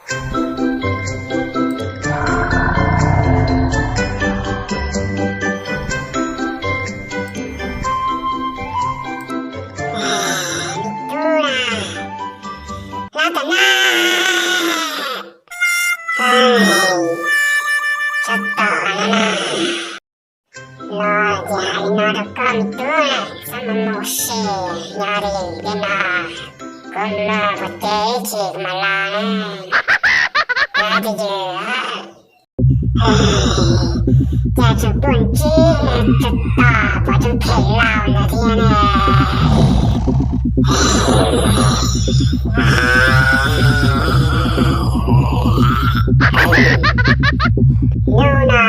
Tub na, los tom no. Tsob tom no na. Los ces hais li no rau koj me tub na, txhob mus mus ua si, nyob li tej no, kuv mloog kuv ces ib chim kuv mam los na. Nyob twj ywm. Cas tseem tuaj ntsib tsob tom pom tseem phem laus ntawd thiab na. Hnub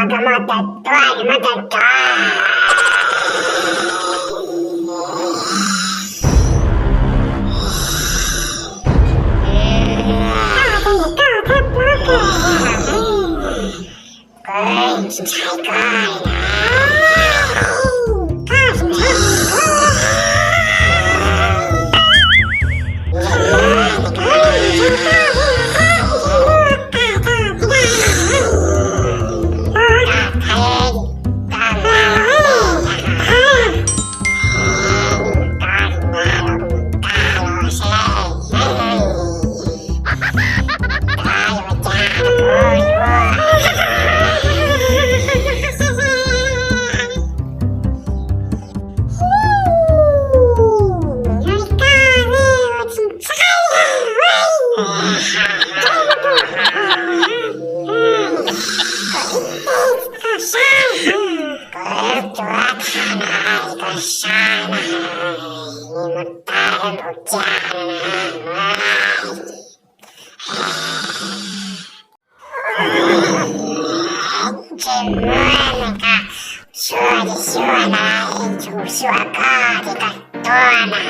no koj muaj tes tuaj, koj muaj tes rov. Koj tsis ntshai koj li na. Koj tsis ntshai koj. Koj cuav tha na, koj sab na, mus tag npaum cas na. Ntsej muag no koj xyuas ces xyuas na, ib tsum xyuas koj ces koj tuag na.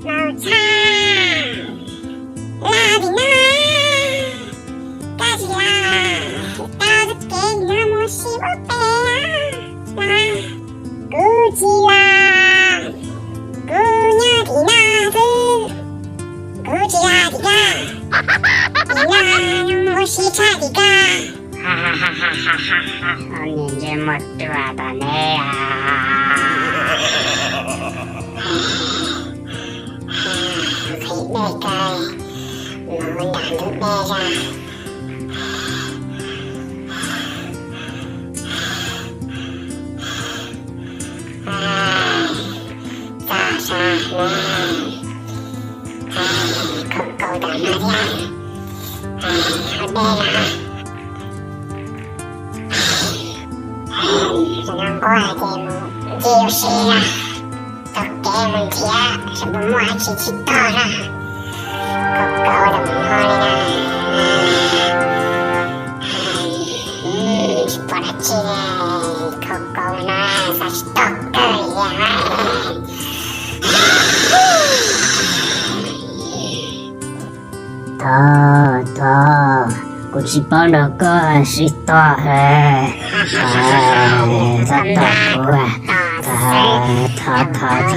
Nau txhaj, los tim no, koj tsis los, tau txoj kev no mus si ua pem na. Kuv tsis los, kuv nyob tim no xwb, kuv tsis los tim koj, tim no mus ua si tshaj tim koj. Niag ntsej muag ruam tom ne. Qhib dej kawg, mus nram ntug dej zog. Txog sab na, khaum kaus tom no thiab, hau dej na. Tam no nquag ces mus ncig ua si na, taug kev mus nrhiav seb puas muaj dab tsi tsis tog na. Khaum kaus tam no li na. Tsis pom dab tsi li, khaum kaus no xav tsis tog kawg li. Thov, thov, kuv tsis paub nrog koj sib tog, thov, thov tom kuv, thov, thov, thov, thov,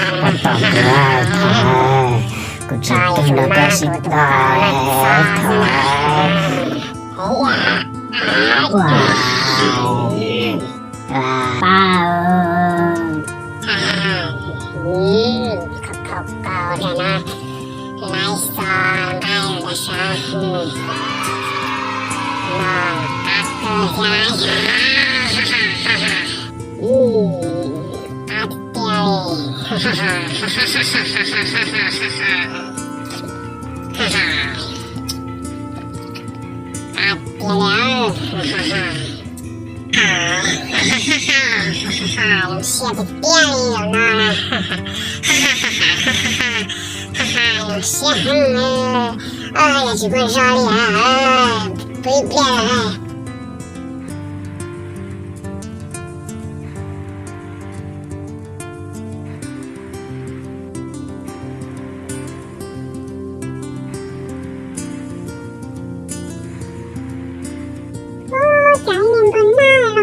thov tom kuv, thov, kuv tsis paub nrog koj sib tog, thov. Pab, khaum kaus no, laiv xo nqaij rau sab no, qab kawg thiab, qab tiag tiag li. Qab tiag li. Zoo siab tiag tiag li zaum no na. Zoo siab heev. Yog tsis muaj zog li, pw ib pliag lawm.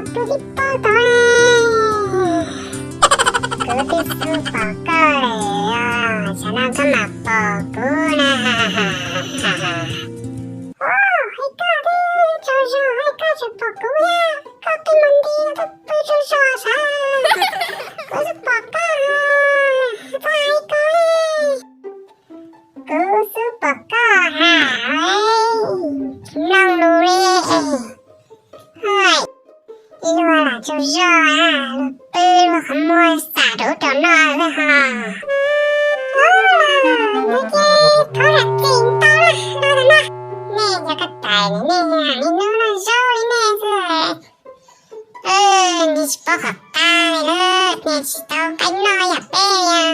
Kuv twb pom koj lawm, kuv twb xub pom koj lawm, tsam no koj mam pom kuv na. Hais koj twb tsaug zog, hais koj tseem pom kuv thiab, koj twb mus nti twb pw tsaug zog sav, kuv xub pom koj, txhob hais koj li. Kuv xub pom koj ha, tsis mloog lus li. Ib luag lam tsaug zog, luag pw luag qhov muag xam rau ub rau no xwb ho. Ub, nws ces thov zam txim ntau na, no no. Nej cov koj tais, nej niaj hnub noj zaub li nej xwb. Nej tsis paub qhov qab li na, nej tsis tau qaib noj yam peb li.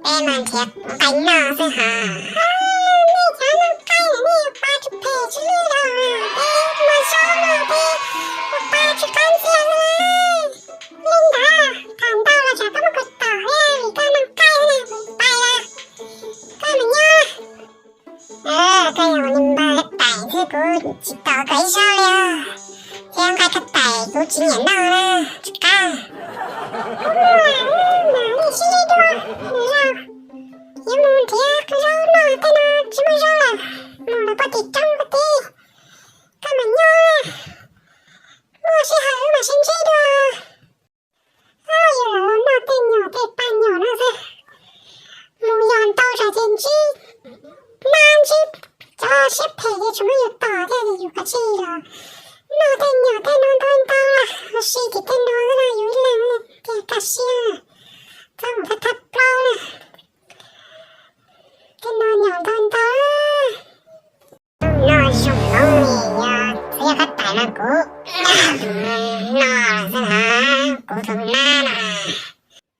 Peb mas nrhiav qaib noj xwb ha. Nej cov noj qaib, nej yuav pab tsis phem tsis li dhau, peb muaj zaub noj peb ua pa tsis qab ntxiag li. Li ntawd tham ntau los tsam koj muaj kua tom thiab, vim koj noj qaib na, kuv pais lawm, koj mus nyob. Koj yog ua li npawg koj tais thiab, kuv tsis tos koj ib zaug li os. Thiab nqaij koj tais kuv tsis nyiam noj na, tsis qab. Kuv mam li sib ntsib dua lwm zaus, yuav mus nrhiav zaub noj, tej no tsis muaj zaub lawm, mus lawm puag tim roob puag tid. Koj mam nyob, muaj sij hawm wb mam sib ntsib dua. Yus lam los noj tej nyuam tej paj nyuam no xwb, mus yos ntau zog ces ntsib, nab ntsib cov siab phem ces tsis muab yus tom thiab, yus kav tsij los noj tej nyuam tej no ntau ntau, los sis tim tej no xwb no yus ib leeg tiag kaj siab, txhob mus thab thab plaub na. Tej no nyuam ntau ntau. Noj zoo hloov li, yog txawm yog koj tais no kuv noj xwb na, kuv tus nab no na.